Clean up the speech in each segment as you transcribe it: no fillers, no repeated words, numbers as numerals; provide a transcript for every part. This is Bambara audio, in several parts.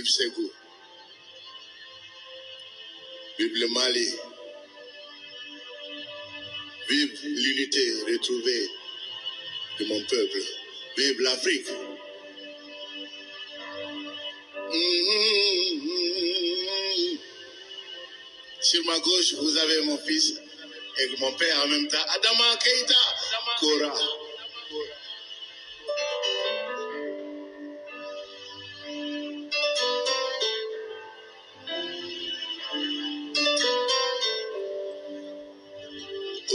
Vive Ségou. Vive le Mali. Vive l'unité retrouvée de mon peuple. Vive l'Afrique. Mmh. Sur ma gauche, vous avez mon fils et mon père en même temps, Adama Keïta Kora.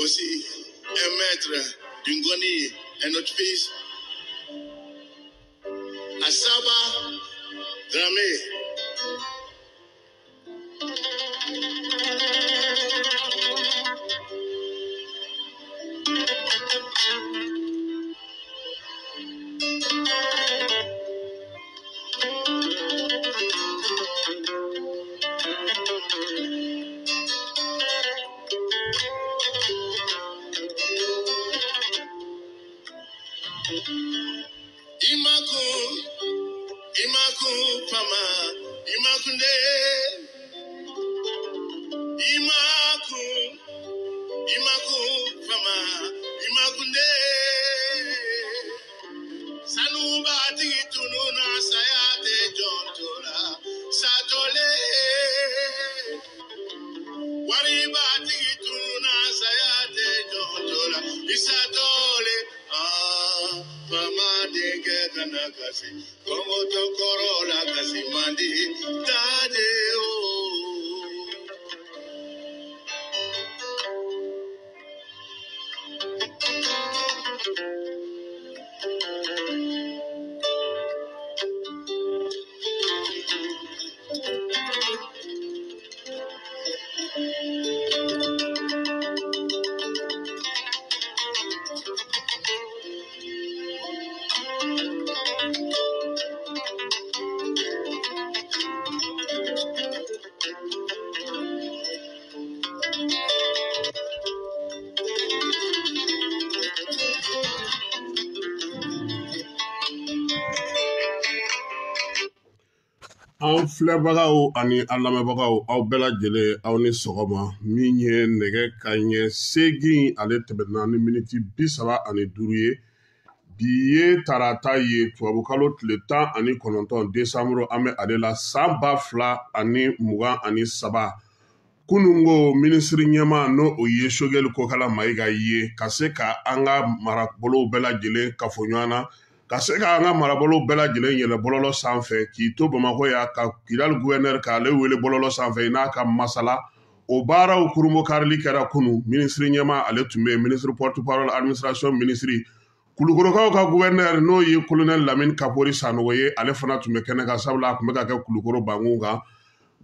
Aussi, un maître d'Ungoni, un autre fils, Asaba Dramé. Imaku, Imaku, Fama, Imakunde, Imaku, Imaku, Fama, Imakunde. Sanuba tigi tununa sayate jontola, satole. Wariba tigi tununa sayate jontola, isatole. Ah, fama denkɛ kana kasi, kɔngɔ tɔ kɔrɔ la kasi man di, tade o. An filɛbagaw ani an lamɛnbagaw, aw bɛɛ lajɛlen, aw ni sɔgɔma. Min ye nɛgɛ kanɲɛ 8 ale tɛmɛna ni miniti 35 ye. Bi ye tarata ye, tubabukalo tile 19 desanburu, an bɛ ale la san 2023. Kunungo minisiri ɲɛmaa n'o o ye Sogɛli Kokala Mayiga ye, ka se ka an ka marabolow bɛɛ lajɛlen kafo ɲɔgɔn na, ka se ka an ka marabolow bɛɛ lajɛlen yɛlɛ bɔlɔlɔ sanfɛ, k'i to Bamakɔ yan ka Kidali guvɛnɛri k'ale wele bɔlɔlɔ sanfɛ i n'a ka masala. O baaraw kurunbokarili kɛra kunu. Minisiri ɲɛmaa ale tun bɛ yen, minisiri porte parole administration minisiri, Kulukorokaw ka guvɛnɛri n'o ye colonel Lamine Kapori Sanogo ye, ale fana tun bɛ kɛnɛ kan, sabula a tun bɛ ka kɛ Kulukoro bankun kan.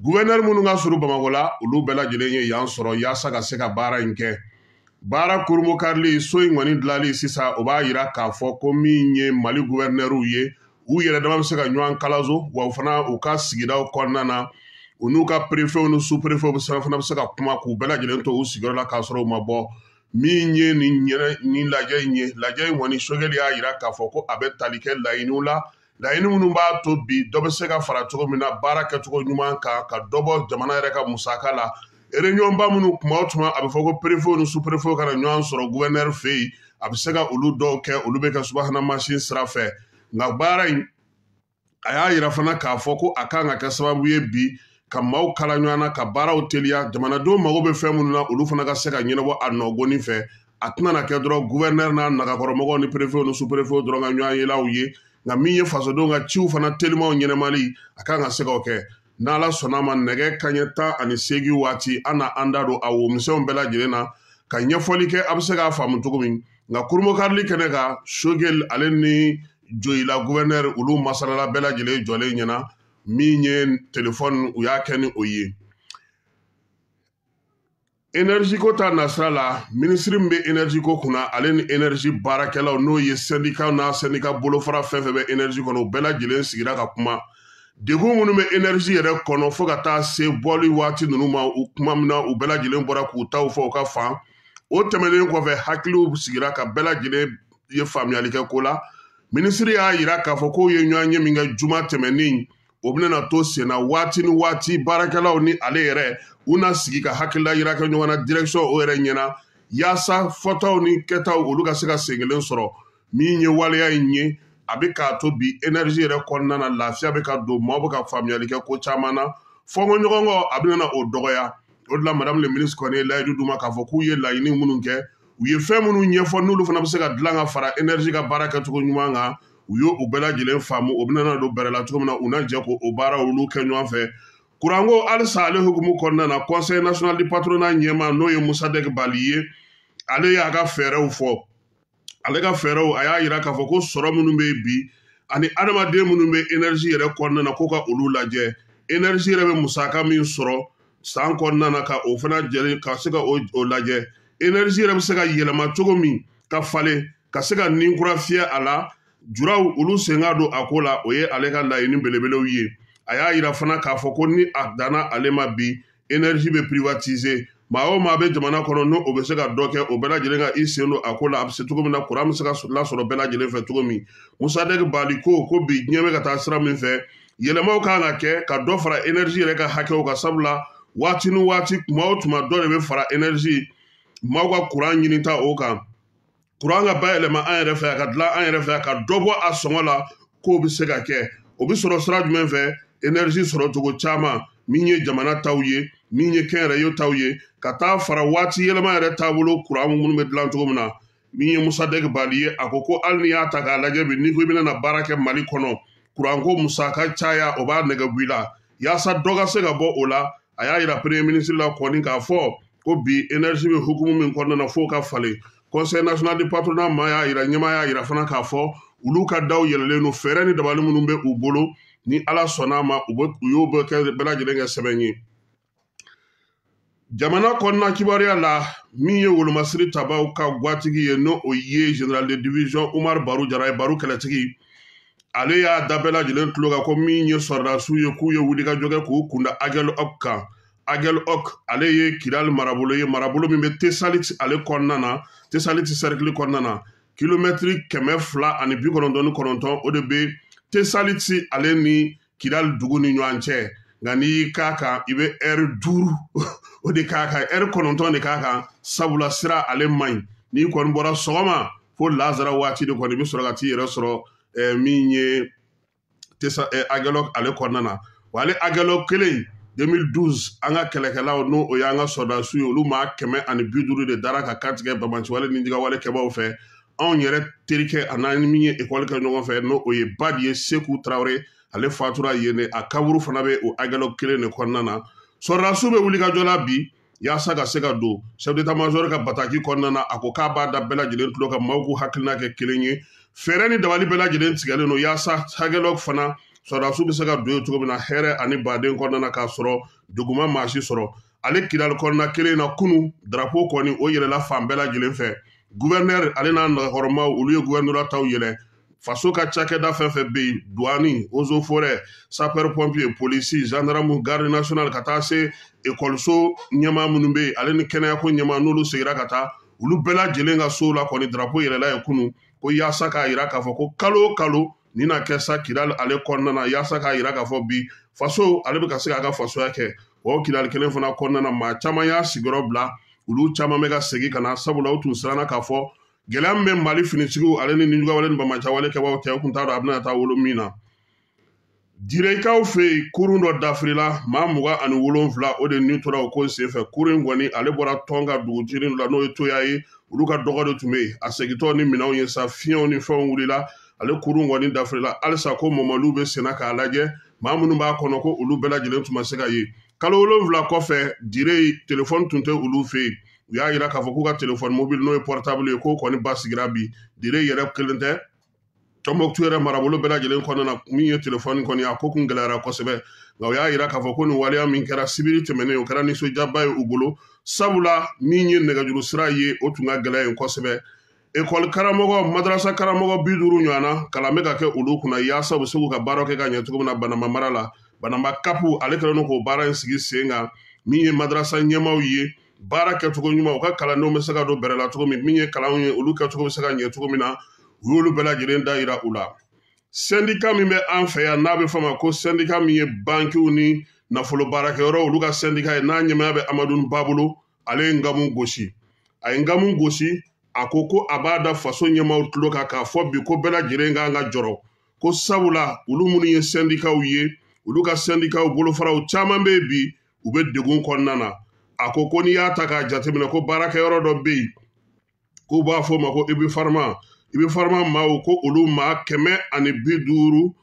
Guvɛnɛri minnu ka surun Bamakɔ la, olu bɛɛ lajɛlen ye yan sɔrɔ yaasa ka se ka baara in kɛ. Baara kurunbokarili, so in kɔni dilali sisan, o b'a yira k'a fɔ ko min ye Mali guvɛnɛriw ye, u yɛrɛ dama bɛ se ka ɲɔgɔn kalaso, wa u fana u ka sigidaw kɔnɔna na, u n'u ka perefew ni su-perefew fana bɛ se ka kuma k'u bɛɛ lajɛlen to u sigiyɔrɔ la k'a sɔrɔ u ma bɔ. Min ye nin ɲɛnɛ nin lajɛ in ye, lajɛ in kɔni Sogɛli y'a yira k'a fɔ ko a bɛ tali kɛ laɲiniw la, laɲini minnu b'a to bi dɔ bɛ se ka fara cogo min na baara kɛcogo ɲuman kan, ka dɔ bɔ jamana yɛrɛ ka musaka la. Réunion ba minnu kuma o tuma a bɛ fɔ ko perefew ni su-perefew kana ɲɔgɔn sɔrɔ guvɛnɛri fɛ yen, a bɛ se ka olu dɔw kɛ, olu bɛ kɛ subahana mansin sira fɛ. Nka baara in, a y'a yira fana k'a fɔ ko a kan ka kɛ sababu ye bi ka maaw kala ɲɔgɔn na, ka baaraw teliya, jamanadenw mago bɛ fɛn minnu na, olu fana ka se ka ɲɛnabɔ a nɔgɔnin fɛ. A tɛna na kɛ dɔrɔn guvɛnɛri n'a nagakɔrɔmɔgɔw ni perefew ni su-perefew dɔrɔn ka ɲɔgɔn yelaw ye, nka min ye fasodenw ka ciw fana telimanw ɲɛnamali, a kan ka se k'o kɛ. N'Ala sɔnna ma, nɛgɛ kanɲɛ 18 waati, an na an da don a womisɛnw bɛɛ lajɛlen na ka ɲɛfɔli kɛ, a bɛ se k'a faamu cogo min. Nka kurunbokarili kɛnɛ kan, Sogɛli ale ni Joyila guvɛnɛri, olu masalala bɛɛ lajɛlen jɔlen ɲɛna. Min ye telefɔni, u y'a kɛ ni o ye. Énergie ko ta nasira la, minisiri min bɛ énergie ko kunna, ale ni énergie baarakɛlaw, n'o ye syndicat n'a syndicat bolofara fɛn fɛn bɛ énergie kɔnɔ, u bɛɛ lajɛlen sigira ka kuma degun minnu bɛ énergie yɛrɛ kɔnɔ fo ka taa se bɔli waati ninnu ma. U kuma min na, u bɛɛ lajɛlen bɔra k'u taw fɔ u ka fan. O tɛmɛnen kɔfɛ, hakiliw sigira ka bɛɛ lajɛlen ye faamuyali kɛ ko la. Minisiri y'a yira k'a fɔ k'o ye ɲɔgɔn ye min kɛ juma tɛmɛnen, O bɛna to sen na waati ni waati, baarakɛlaw ni ale yɛrɛ u na sigi ka hakilila yira kɛ ɲɔgɔn na direction o yɛrɛ ɲɛna, yaasa fɔtaw ni kɛtaw olu ka se ka sen kelen sɔrɔ. Min ye waleya in ye, a bɛ k'a to bi énergie yɛrɛ kɔnɔna na lafiya bɛ ka don, maaw bɛ ka faamuyali kɛ ko caman na, fɔnkɔ ɲɔgɔn kɔ a bɛna o dɔgɔya. O de la madame le ministre kɔni ye layidu d'u ma k'a fɔ k'u ye laɲini minnu kɛ, u ye fɛn minnu ɲɛfɔ, n'olu fana bɛ se ka dilan ka fara énergie ka baara kɛcogo ɲuman kan, u y'o u bɛɛ lajɛlen faamu. O bɛna don bɛrɛ la cogo min na, u na jɛ k'o baara olu kɛ ɲɔgɔn fɛ. Kuranko halisa ale hukumu kɔnɔna na, conseil national du patronat ɲɛmaa, n'o ye Musadek Bali ye, ale y'a ka fɛɛrɛw fɔ. Ale ka fɛɛrɛw, a y'a yira k'a fɔ ko sɔrɔ minnu bɛ yen bi ani adamaden minnu bɛ énergie yɛrɛ kɔnɔna na, ko ka olu lajɛ, énergie yɛrɛ bɛ musaka min sɔrɔ san kɔnɔna na, ka o fana jɛlen ka se ka o lajɛ, énergie yɛrɛ bɛ se ka yɛlɛma cogo min ka falen ka se ka nin kura fiyɛ a la, juraw olu sen ka don a ko la. O ye ale ka laɲini belebelew ye. A y'a yira fana k'a fɔ ko ni a danna ale ma bi, énergie bɛ privatiser. Maa o maa bɛ jamana kɔnɔ n'o o bɛ se ka dɔ kɛ, o bɛɛ lajɛlen ka i sen don a ko la, a bɛ se cogo min na kuran bɛ se ka lasɔrɔ bɛɛ lajɛlen fɛ cogo min. Musadek Bali ko bi diɲɛ bɛ ka taa sira min fɛ, yɛlɛmaw kan ka kɛ ka dɔ fara énergie yɛrɛ ka hakɛw kan, sabula waati ni waati, tuma o tuma, dɔ de bɛ fara énergie maaw ka kuran ɲinita o kan. Kuran ka bayɛlɛma an yɛrɛ fɛ yan, ka dilan an yɛrɛ fɛ yan, ka dɔ bɔ a sɔngɔ la, k'o bɛ se ka kɛ. O bɛ sɔrɔ sira jumɛn fɛ? Énergie sɔrɔ cogo caman, min ye jamana taw ye, min ye kɛnyɛrɛye taw ye, ka taa fara waati yɛlɛma yɛrɛ taabolo kuran minnu bɛ dilan cogo min na. Min ye Musadek Bali ye, a ko hali n'i y'a ta k'a lajɛ bi, n'i ko i bɛna na baara kɛ Mali kɔnɔ, kuranko musaka caya, o b'a nɛgɛ bɔ i la. Yaasa dɔ ka se ka bɔ o la, a y'a yira premier ministre la kɔni k'a fɔ ko bi énergie bɛ hukumu min kɔnɔna na, f'o ka falen. Conseil national du patronat maa y'a yira, ɲɛmaa y'a yira fana k'a fɔ olu ka daw yɛlɛlen don, fɛɛrɛ ni dabali minnu bɛ u bolo, ni Ala sɔnna a ma, u bɛ u y'o bɛɛ kɛ bɛɛ lajɛlen kɛ sɛbɛn ye. Jamana kɔnɔna kibaruya la, min ye wolomasiri tabaw ka gwatigi ye, n'o o ye général de division Umar Baru Jara ye, Baru kɛlɛtigi, ale y'a da bɛɛ lajɛlen tulo kan ko min ye sɔrɔdasiw ye, k'u ye wulikajɔ kɛ k'u kunda Agel Ok kan. Agel Ok ale ye Kidali marabolo ye, marabolo min bɛ Tesalit ale kɔnɔna na, Tesalit cercle kɔnɔna na, kilomɛtiri 299, o de bɛ Tesalit ale ni Kidali dugu ni ɲɔgɔn cɛ. Nka n'i y'i k'a kan, i bɛ ɛri 5 o de k'a kan, ɛri 9 de k'a kan, sabula sira ale man ɲi. N'i kɔni bɔra sɔgɔma fo lazara waati de kɔni, i bɛ sɔrɔ ka t'i yɛrɛ sɔrɔ min ye Tesa Agelok ale kɔnɔna na. Wa ale Agelok kelen, 2012, an ka kɛlɛkɛlaw, n'o o y'an ka sɔrɔdasiw ye, olu maa 150 de dara ka kantigɛ banbaanciwale ni jigawale kɛbaw fɛ. Anw yɛrɛ terikɛ, a n'an min ye ekɔli kɛ ɲɔgɔn fɛ, n'o o ye Badi ye, Seku Tarawele, ale fatura yen de, a kaburu fana bɛ o Agelok kelen de kɔnɔna na. Sɔrɔdasiw bɛ wulikajɔ la bi yaasa ka se ka don chef d'état major ka bataki kɔnɔna na. A ko k'a b'a da bɛɛ lajɛlen tulo kan, maaw k'u hakilina kɛ kelen ye. Fɛɛrɛ ni dabali bɛɛ lajɛlen tigɛlen don yaasa Agelok fana sɔrɔdasiw bɛ se ka don yen cogo min na hɛrɛ ani baden kɔnɔna na, k'a sɔrɔ duguma maa si sɔrɔ. Ale Kidali kɔnɔna kelen na, kunu drapeau kɔni o yɛlɛla fan bɛɛ lajɛlen fɛ. Gouverneur ale n'a nɔgɔkɔrɔmaw, olu ye gouverneur taw yɛlɛ. Faso ka cakɛda fɛn fɛn bɛ yen, douane, eaux et forêts, sapeur pompier, polisi, gendarme, garde nationale, ka taa se ekɔliso ɲɛmaa minnu bɛ yen, ale ni kɛnɛyako ɲɛmaa, n'olu seginna ka taa olu bɛɛ lajɛlen ka sow la kɔni, drapeau yɛlɛla yen kunu, ko yaasa k'a yira k'a fɔ ko kalo o kalo nin na kɛ sa Kidali ale kɔnɔna na, yaasa k'a yira k'a fɔ bi faso ale bɛ ka se k'a ka fasoya kɛ. O Kidali kelen fana kɔnɔna na, maa caman y'a sigiyɔrɔ bila, olu caman bɛ ka segin ka na, sabula u tun siranna k'a fɔ gɛlɛya min bɛ Mali finitigiw ale ni nijuguyawale ni banbaanciwale kɛbaaw cɛ, u tun t'a dɔn a bɛna taa wolo min na. Direkaw fɛ yen, kurun dɔ dafirila, maa 27 o de ni tora o ko senfɛ. Kurun in kɔni ale bɔra tɔn ka dugutigi la, n'o ye Toya ye, olu ka dɔgɔ de tun bɛ yen. A segintɔ ni minɛnw ye sa, fiɲɛw ni fɛnw wulila, ale kurun kɔni dafirila. Halisa ko mɔmɔliw bɛ senna k'a lajɛ, maa minnu b'a kɔnɔ, ko olu bɛɛ lajɛlen tun ma se ka ye. Kalo 7 kɔfɛ, Dire telefɔni tun tɛ olu fɛ yen. U y'a yira k'a fɔ k'u ka telefɔni mobili, n'o ye portable ye, k'o kɔni basigira bi. Dire yɛrɛ kelen tɛ, Tɔnbɔkutu yɛrɛ marabolo bɛɛ lajɛlen kɔnɔna na, min ye telefɔni kɔni, a ko kun gɛlɛyara kosɛbɛ. Nka u y'a yira k'a fɔ ko nin waleya min kɛra sibiri tɛmɛnen, o kɛra nisɔndiyaba ye u bolo, sabula min ye nɛgɛjuru sira ye, o tun ka gɛlɛn yen kosɛbɛ. Ekɔli karamɔgɔ, madarasa karamɔgɔ 50 ɲɔgɔn na, kalan bɛ ka kɛ olu kunna yaasa u bɛ se k'u ka baaraw kɛ ka ɲɛ cogo min na Banamba mara la. Banamba kapu ale kɛlen don k'o baara in sigi sen kan. Min ye madarasa ɲɛmaaw ye, baara kɛcogo ɲuman, u ka kalandenw bɛ se ka don bɛrɛ la cogo min, min ye kalanw ye, olu kɛcogo bɛ se ka ɲɛ cogo min na, u y'olu bɛɛ lajɛlen da yira u la. Syndicat min bɛ an fɛ yan n'a bɛ fɔ a ma ko syndicat min ye bankiw ni nafolo baarakɛyɔrɔ olu ka syndicat ye, n'a ɲɛmaaya bɛ Amadu Ba bolo, ale ye nkamu gosi. A ye nkamu gosi, a ko ko a b'a da faso ɲɛmaaw tulo kan k'a fɔ bi ko bɛɛ lajɛlen kan ka jɔrɔ, ko sabula olu minnu ye syndicatw ye, olu ka syndicatw bolofaraw caman bɛ yen bi, u bɛ degun kɔnɔna na. A ko ko n'i y'a ta k'a jateminɛ ko baarakɛyɔrɔ dɔ bɛ yen k'u b'a fɔ o ma ko Ibifarma, Ibifarma maaw ko olu maa 150,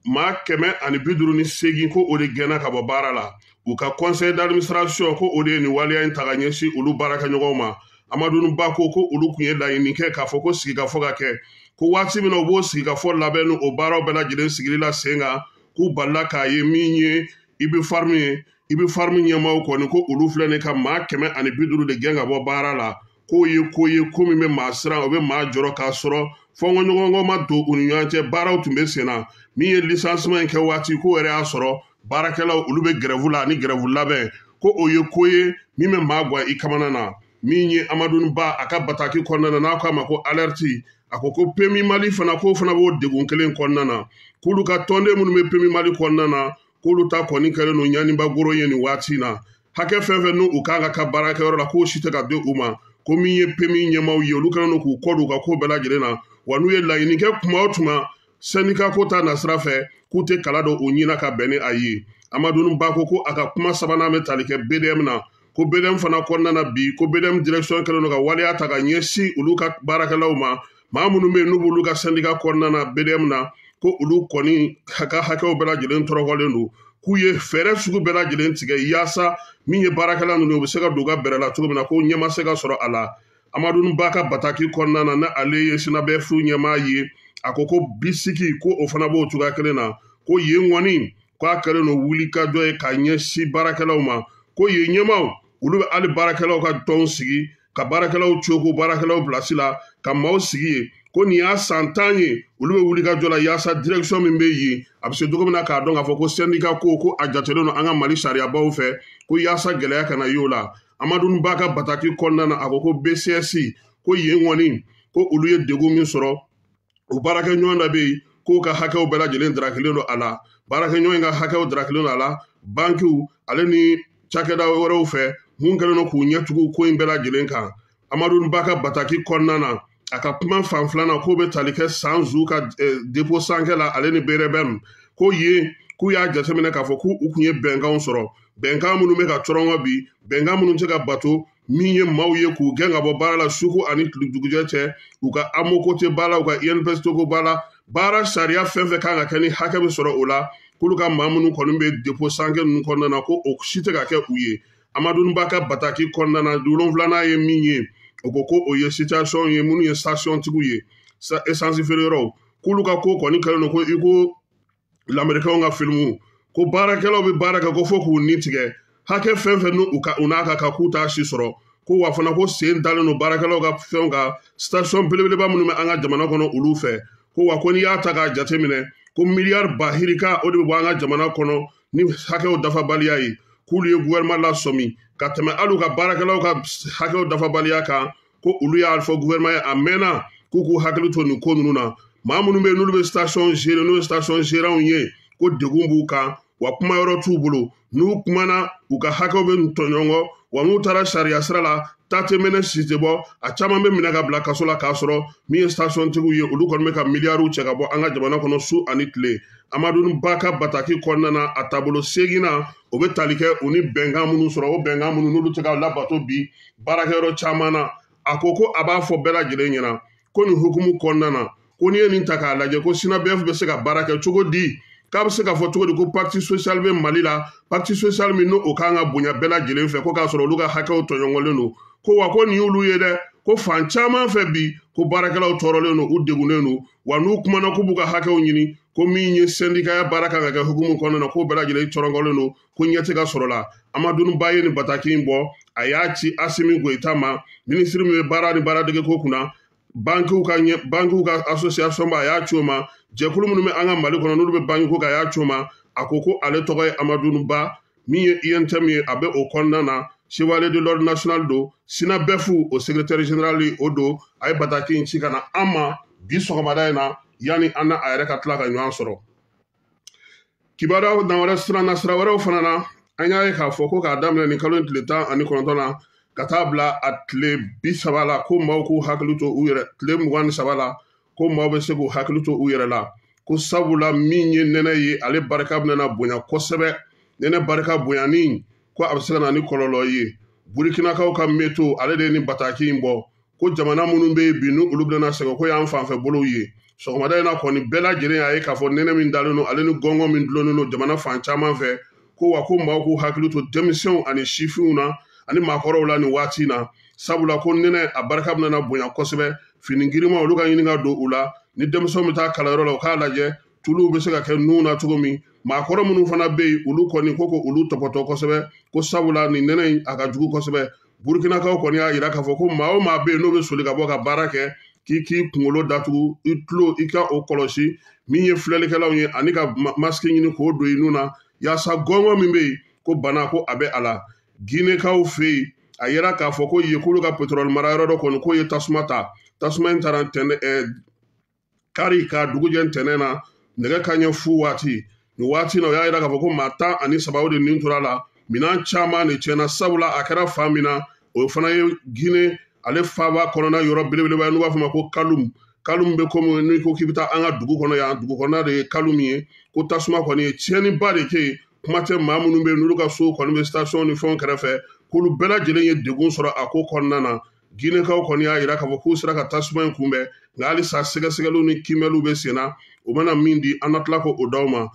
maa 158 ko o de gɛnna ka bɔ baara la. U ka conseil d'administration ko o de ye nin waleya in ta ka ɲɛsin olu baarakɛɲɔgɔnw ma. Amadu Ba ko ko olu tun ye laɲini kɛ k'a fɔ ko sigikafɔ ka kɛ, ko waati min na u b'o sigikafɔ labɛn ni o baaraw bɛɛ lajɛlen sigili la sen kan, k'u balila k'a ye min ye Ibifarma ye, Ibifarma ɲɛmaaw kɔni ko olu filɛ nin ka maa 150 de gɛn ka bɔ baara la. K'o ye ko ye ko min bɛ maa siran, o bɛ maa jɔrɔ k'a sɔrɔ fɔnkɔɲɔgɔnkɔ ma don u ni ɲɔgɔn cɛ, baaraw tun bɛ sen na. Min ye licenciement in kɛ waati, k'o yɛrɛ y'a sɔrɔ baarakɛlaw olu bɛ grève la ani grève labɛn, ko o ye ko ye min bɛ maa guwa i kamana na. Min ye Amadu Ba a ka bataki kɔnɔna na n'a ko a ma ko alerte, a ko ko PMI Mali fana k'o fana b'o degun kelen kɔnɔna na, k'olu ka tɔnden minnu bɛ PMI Mali kɔnɔna na, k'olu ta kɔni kɛlen don ɲaniba goro ye nin waati in na. Hakɛ fɛn fɛn n'u kan ka ka baarakɛyɔrɔ la, k'o si tɛ ka di u ma. Ko min ye PMI ɲɛmaaw ye, olu kɛlen don k'u kɔ don u ka ko bɛɛ lajɛlen na. Wa n'u ye laɲini kɛ kuma o tuma syndicat ko ta nasira fɛ, k'u tɛ kala don u ɲin na ka bɛn ni a ye. Amadu Ba ko ko a ka kuma sabanan bɛ tali kɛ BDM na, ko BDM fana kɔnɔna na bi, ko BDM direction kɛlen don ka waleya ta ka ɲɛsin olu ka baarakɛlaw ma, maa minnu bɛ yen n'u b'olu ka syndicat kɔnɔna na BDM na, ko olu kɔni ka hakɛw bɛɛ lajɛlen tɔrɔkɔlen don, k'u ye fɛɛrɛ sugu bɛɛ lajɛlen tigɛ yaasa min ye baarakɛla ninnu ye, u bɛ se ka don u ka bɛrɛ la cogo min na, ko ɲɛ ma se ka sɔrɔ a la. Amadu Ba ka bataki kɔnɔna na, n'ale ye SYNABEF ɲɛmaa ye, a ko ko bisiki ko o fana b'o cogoya kelen na, ko yen kɔni k'a kɛlen don wulikajɔ ye ka ɲɛsin baarakɛlaw ma, ko yen ɲɛmaaw olu bɛ hali baarakɛlaw ka tɔnw sigi ka baarakɛlaw cogo baarakɛlaw bilasi la ka maaw sigi yen, ko nin y'a san 10 ye olu bɛ wulikajɔ la yaasa direction min bɛ yen a bɛ se cogo min na k'a dɔn k'a fɔ ko syndicat ko ko a jatelen don an ka Mali sariyabaw fɛ, ko yaasa gɛlɛya kana y'o la. Amadu Ba ka bataki kɔnɔna na, a ko ko BCS ko yen kɔni ko olu ye degun min sɔrɔ, u baarakɛɲɔgɔn dɔ bɛ yen k'o ka hakɛw bɛɛ lajɛlen darakilen don a la, baarakɛɲɔgɔn in ka hakɛw darakilen don a la bankiw ale ni cakɛda wɛrɛw fɛ mun kɛlen don k'u ɲɛtugu ko in bɛɛ lajɛlen kan. Amadu Ba ka bataki kɔnɔna na, a ka kuma fan filanan k'o bɛ tali kɛ Sanzu ka dépôt sankɛ la ale ni BRBM, ko yen k'u y'a jateminɛ k'a fɔ k'u kun ye bɛnkanw sɔrɔ, bɛnkan minnu bɛ ka cɔrɔngɔ bi, bɛnkan minnu tɛ ka bato, min ye maaw ye k'u gɛn ka bɔ baara la suko ani dugujɛ cɛ, u ka AMO tɛ ba la, u ka INPS ko ba la, baara sariya fɛn fɛn kan ka kɛ ni hakɛ bɛ sɔrɔ o la, k'olu ka maa minnu kɔni bɛ dépôt sankɛ ninnu kɔnɔna na, ko o si tɛ ka kɛ u ye. Amadu Ba ka bataki kɔnɔna na, 7nan ye min ye, o ko ko o ye situation ye minnu ye station tigiw ye, essence feere yɔrɔw, k'olu ka ko kɔni kɛlen don ko i ko lamɛrikɛnw ka filimu, ko baarakɛlaw bɛ baara kɛ ko fo k'u ni tigɛ, hakɛ fɛn fɛn n'u ka u n'a ka kan k'u t'a si sɔrɔ, ko wa fana ko sen dalen don baarakɛlaw ka fɛnw kan station belebeleba minnu bɛ an ka jamana kɔnɔ olu fɛ, ko wa ko n'i y'a ta k'a jateminɛ ko miliyari bahirika o de bɛ bɔ an ka jamana kɔnɔ ni hakɛw dafabaliya ye, k'olu ye gouvernement lasɔmi ka tɛmɛ hali u ka baarakɛlaw ka hakɛw dafabaliya kan, ko olu y'a fɔ gouvernement ye a mɛnna k'u k'u hakili to nin ko ninnu na. Maa minnu bɛ yen n'olu bɛ station gérer, n'o ye station gérants ye, ko degun b'u kan, wa kuma yɔrɔ t'u bolo, n'u kumana u ka hakɛw bɛ tɔɲɔgɔn, wa n'u taara sariya sira la ta tɛ mɛnɛ si tɛ bɔ, a caman bɛ minɛ ka bila kaso la k'a sɔrɔ min ye station tigiw ye olu kɔni bɛ ka miliyariw cɛ ka bɔ an ka jamana kɔnɔ su ani tile. Amadu Ba ka bataki kɔnɔna na, a taabolo seginna o bɛ tali kɛ u ni bɛnkan minnu sɔrɔ, o bɛnkan minnu n'olu tɛ ka labato bi baarakɛyɔrɔ caman na. A ko ko a b'a fɔ bɛɛ lajɛlen ɲɛna ko nin hukumu kɔnɔna na, ko n'i ye nin ta k'a lajɛ ko SYNABEF bɛ se ka baara kɛ cogo di, k'a bɛ se k'a fɔ cogo di ko parti social bɛ Mali la, parti social min n'o kan ka bonya bɛɛ lajɛlen fɛ, ko k'a sɔrɔ olu ka hakɛw tɔɲɔgɔnlen don, ko wa ko nin y'olu ye dɛ, ko fan caman fɛ bi ko baarakɛlaw tɔɔrɔlen don, u degunnen don, wa n'u kumana k'u b'u ka hakɛw ɲini, ko min ye syndicaya baara kan ka kɛ hukumu kɔnɔna na, k'o bɛɛ lajɛlen tɔrɔngɔlen don, ko ɲɛ tɛ ka sɔrɔ la. Amadu Ba ye nin bataki in bɔ, a y'a ci Asimi Goyita ma, minisiri min bɛ baara ni baaradege ko kunna, bankiw ka ɲɛ, bankiw ka association ba, a y'a ci o ma, jɛkulu minnu bɛ an ka Mali kɔnɔ n'olu bɛ banki ko kan, a y'a ci o ma. A ko ko ale tɔgɔ ye Amadu Ba, min ye UNTM ye, a bɛ o kɔnɔna na, chevalier de l'ordre national don, SYNABEF o secrétaire général o don. A ye bataki in ci ka na an ma bi sɔgɔmada in na. Yanni an na a yɛrɛ ka tila ka ɲɔgɔn sɔrɔ. Kibaruya dan wɛrɛ sira na sira wɛrɛw fana na, an y'a ye k'a fɔ ko k'a daminɛ nin kalo in tile 19 na ka taa bila a tile 30 la, ko maaw k'u hakili to u yɛrɛ, tile 23 la, ko maaw bɛ se k'u hakili to u yɛrɛ la, ko sabula min ye nɛnɛ ye, ale barika bɛna bonya kosɛbɛ. Nɛnɛ barika bonyani ko a bɛ se ka na ni kɔlɔlɔ ye. Burukinakaw ka meto ale de ye nin bataki in bɔ, ko jamana minnu bɛ yen bi n'u olu bɛna sɛgɛn ko y'an fanfɛ bolow ye. Sɔgɔmada in na kɔni bɛɛ lajɛlen y'a ye k'a fɔ nɛnɛ min dalen don ale ni gɔngɔn min dulonnen don jamana fan caman fɛ, ko wa ko maaw k'u hakili to denmisɛnw ani sifinw na ani maakɔrɔw la nin waati in na, sabula ko nɛnɛ a barika bɛna bonya kosɛbɛ. Fini girinma olu ka ɲini ka don u la, ni denmisɛnw bɛ taa kalanyɔrɔ la u k'a lajɛ tuluw bɛ se ka kɛ nun na cogo min. Maakɔrɔ minnu fana bɛ yen olu kɔni ko olu tɔpɔtɔ kosɛbɛ, ko sabula nin nɛnɛ in a ka jugu kosɛbɛ. Burukinakaw kɔni y'a jira k'a fɔ ko maa o maa bɛ yen n'o bɛ soli ka bɔ ka baara kɛ, k'i k'i kunkolo datugu, i tulo i ka o kɔlɔsi, min ye filɛlikɛlaw ye, ani ka masque ɲini k'o don i nun na, yaasa gɔngɔn min bɛ yen ko bana ko a bɛ a la. Ginekaw fɛ yen a yira k'a fɔ ko yen k'olu ka pétrole marayɔrɔ dɔ kɔni k'o ye tasuma ta, tasuma in taara ntɛnɛn kari ka dugu jɛ ntɛnɛn na nɛgɛ kanɲɛ fu waati. Nin waati na o y'a yira k'a fɔ ko maa 13 o de nin tora la, minɛn caman de tiɲɛna, sabula a kɛra fan min na o fana ye Gine ale faaba kɔnɔna yɔrɔ belebeleba ye n'u b'a fɔ ma ko Kalum. Kalum bɛ komi n'i ko k'i bɛ taa an ka dugu kɔnɔ yan, dugu kɔnɔna de ye Kalum ye, ko tasuma kɔni ye tiɲɛniba de kɛ yen. Kuma tɛ maa minnu bɛ yen n'olu ka so kɔni bɛ station ni fɛnw kɛrɛfɛ, k'olu bɛɛ lajɛlen ye degun sɔrɔ a ko kɔnɔna na. Ginekaw kɔni y'a yira k'a fɔ k'u sera ka tasuma in kunbɛn, nka halisa sɛgɛsɛgɛliw ni kiimɛliw bɛ sen na, o mana min di an na tila k'o d'aw ma.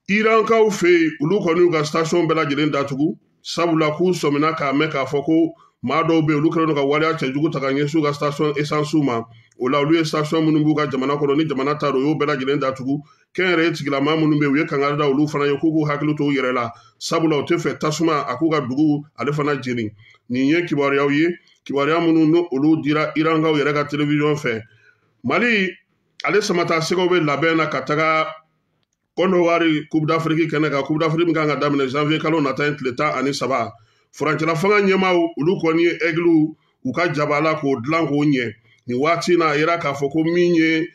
Irankaw fɛ yen olu kɔni y'u ka station bɛɛ lajɛlen datugu, sabula k'u sɔmina k'a mɛn k'a fɔ ko maa dɔw bɛ yen olu kɛlen don ka waleya cɛjugu ta ka ɲɛsin u ka station essence ma. O la olu ye station minnu b'u ka jamana kɔnɔ ni jamana ta don, u y'o bɛɛ lajɛlen datugu. Kɛnyɛrɛye tigilamaa minnu bɛ yen u ye kangari da olu fana ye k'u k'u hakili to u yɛrɛ la, sabula u tɛ fɛ tasuma a k'u ka dugu ale fana jeni. Nin ye kibaruyaw ye, kibaruya minnu ni olu dira Irankaw yɛrɛ ka télévision fɛ. Mali ale samata sɛgɛw bɛ labɛn na ka taga Côte d'Ivoire Coupe d'Afrique kɛnɛ kan, Coupe d'Afrique min kan ka daminɛ janvier kalo nata in tile 13. Furancɛla fanga ɲɛmaaw olu kɔni ye aigle u ka jaba la k'o dilan k'o ɲɛ. Nin waati in na a yira k'a fɔ ko min ye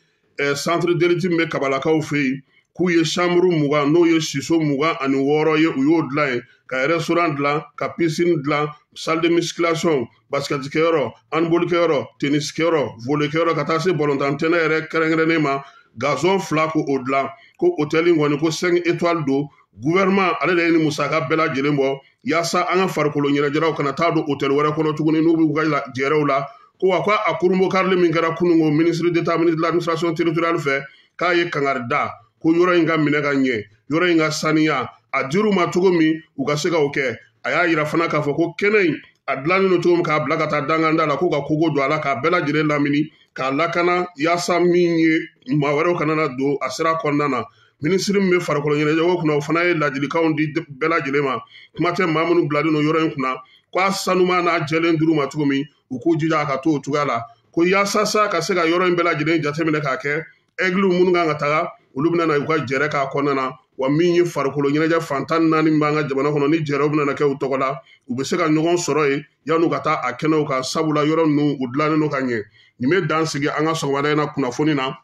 centre d'élite min bɛ Kabalakaw fɛ yen, k'u ye chambre 20 n'o ye siso 26 ye, u y'o dilan yen, ka restaurant dilan, ka piscine dilan, salle de musculation, basket kɛyɔrɔ, handball kɛyɔrɔ, tennis kɛyɔrɔ, volley kɛyɔrɔ, ka taa se balontan tɛnɛ yɛrɛ kɛrɛnkɛrɛnnen ma, gazon 2 ko o dilan. Ko hôtel in kɔni ko 5 étoiles don. Gouvernement ale de ye nin musaka bɛɛ lajɛlen bɔ yaasa an ka farikolo ɲɛnajɛlaw kana taa don hôtel wɛrɛ kɔnɔ tuguni n'u b'u ka jɛrɛw la. Ko wa ko a kurunbo karili min kɛra kununko ministre d'État ministre de l'administration territoriale fɛ, k'a ye kangari da ko yɔrɔ in ka minɛ ka ɲɛ, yɔrɔ in ka saniya, a dir'u ma cogo min u ka se k'o kɛ. A y'a yira fana k'a fɔ ko kɛnɛ in a dilannen don cogo min k'a bila ka taa danganda la, k'u ka kogo don a la k'a bɛɛ lajɛlen lamini k'a lakana, yaasa min ye maa wɛrɛw kana na don a sira kɔnɔna na. Minisiri min bɛ farikolo ɲɛnajɛko kunna, o fana ye ladilikanw di bɛɛ lajɛlen ma. Kuma tɛ maa minnu bilalen don yɔrɔ in kunna, k'a sanuma n'a jɛlen dir'u ma cogo min, u k'u jija a ka to o cogoya la, ko yaasa sa ka se ka yɔrɔ in bɛɛ lajɛlen jateminɛ k'a kɛ aigle minnu kan ka taga olu bɛna na u ka jɛrɛ k'a kɔnɔna na. Wa min ye farikolo ɲɛnajɛ fan 14 min b'an ka jamana kɔnɔ ni jɛrɛw bɛna kɛ u tɔgɔ la, u bɛ se ka ɲɔgɔn sɔrɔ yen yan'u ka taa a kɛnɛw kan, sabula yɔrɔ ninnu u dilannen don ka ɲɛ. Nin bɛ dan sigi an ka sɔgɔmada in na kunnafoni na,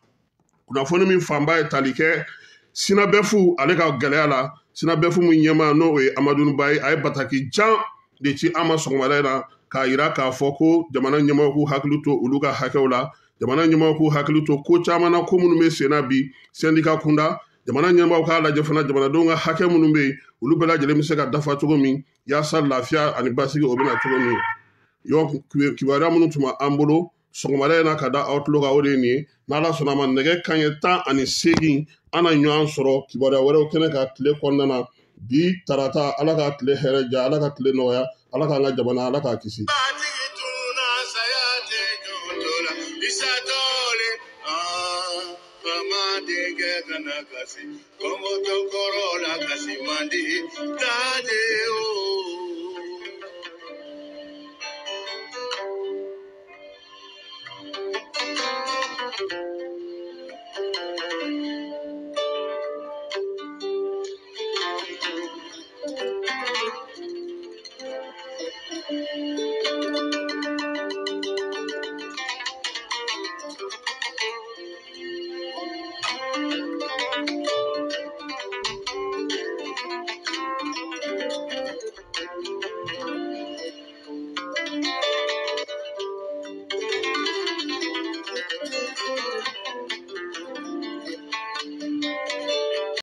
kunnafoni min fanba ye tali kɛ Sinabɛfu ale ka gɛlɛya la. Sinabɛfu min ɲɛmaa n'o ye Amadu Ba ye, a ye bataki jan de ci an ma sɔgɔmada in na k'a yira k'a fɔ ko jamana ɲɛmaaw k'u hakili to olu ka hakɛw la, jamana ɲɛmaaw k'u hakili to ko caman na, ko minnu bɛ sen na bi syndicat kunda. Jamana ɲɛmaaw k'a lajɛ fana jamanadenw ka hakɛ minnu bɛ yen olu bɛɛ lajɛlen bɛ se ka dafa cogo min, yaasa lafiya ani basigi o bɛ na cogo min. Yɔ kibaruya minnu tun b'an bolo sɔgɔmada in na ka da aw tulo kan, o de ye nin ye. N'Ala sɔnna a ma, nɛgɛ kanɲɛ 18 an na ɲɔgɔn sɔrɔ kibaruya wɛrɛw kɛnɛ kan tile kɔnɔna na. Bi tarata, Ala ka tile hɛrɛ diya, Ala ka tile nɔgɔya, Ala k'an ka jamana, Ala k'a kisi. Kasi, Kongo tokoro la kasi mandi, tade o.